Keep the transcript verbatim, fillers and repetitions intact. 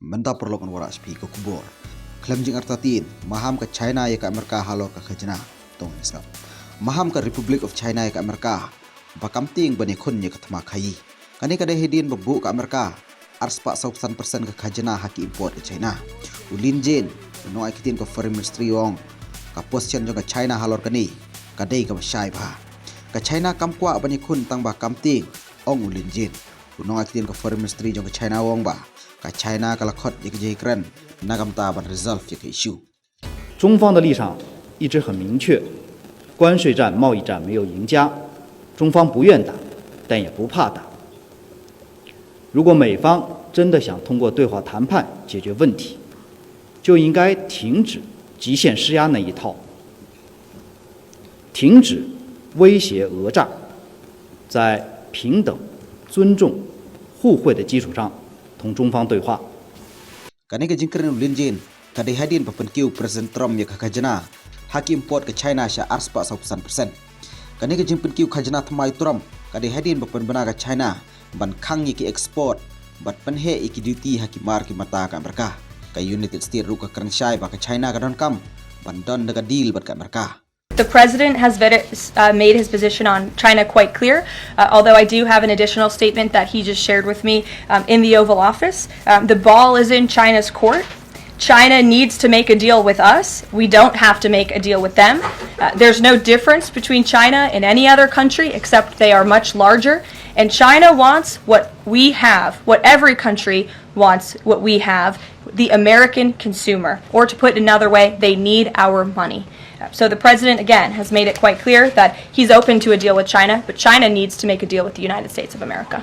Mynta paralok ngan wallam ïa phi ka khubor. Khlem jingartatien, maham ka China ïa ka Amerika halor ka khajna. Tang ngi sngap. Maham ka Republic of China ïa ka Amerika ba kam tieng ban ïakhun ïa ka thma khaïi. Kane ka dei hadien ba buh ka Amerika arspah sawphew san percent ka khajna ha ki import ka China. U Lin Jian, u nongaiktien ka Foreign Ministry u ong, ka position jong ka China halor kane ka dei kaba shai bha. Ka China kam kwah ban ïakhun tang ba kam tieng, ong u Lin Jian. U nongaiktien ka Foreign Ministry jong ka China u ong ba ka China ka la khot ïa ka jingkren na ka bynta ban resolve ïa ka issue. 中方的立场一直很明确，关税战、贸易战没有赢家，中方不愿打，但也不怕打。如果美方真的想通过对话谈判解决问题，就应该停止极限施压那一套，停止威胁讹诈，在平等、尊重、互惠的基础上同中方对话。 Kane ka jingkren u Lin Jian ka dei hadien ba pynkiew President Trump ïa ka khajna ha ki import ka China sha arspah sawphew san percent. Kane ka jingpynkiew khajna thymmai u Trump ka dei hadien ba pynbna ka China ban khang ïa ki export bad pynheh ïa ki duty ha ki mar ki mata ka Amerika. Ka United States ruh ka kren shai ba ka China ka donkam ban don da ka deal bad ka Amerika. The president has vetted, uh, made his position on China quite clear, uh, although I do have an additional statement that he just shared with me um, in the Oval Office. Um, the ball is in China's court. China needs to make a deal with us. We don't have to make a deal with them. Uh, there's no difference between China and any other country except they are much larger. And China wants what we have, what every country wants, what we have, the American consumer. Or to put it another way, they need our money. So the president, again, has made it quite clear that he's open to a deal with China, but China needs to make a deal with the United States of America.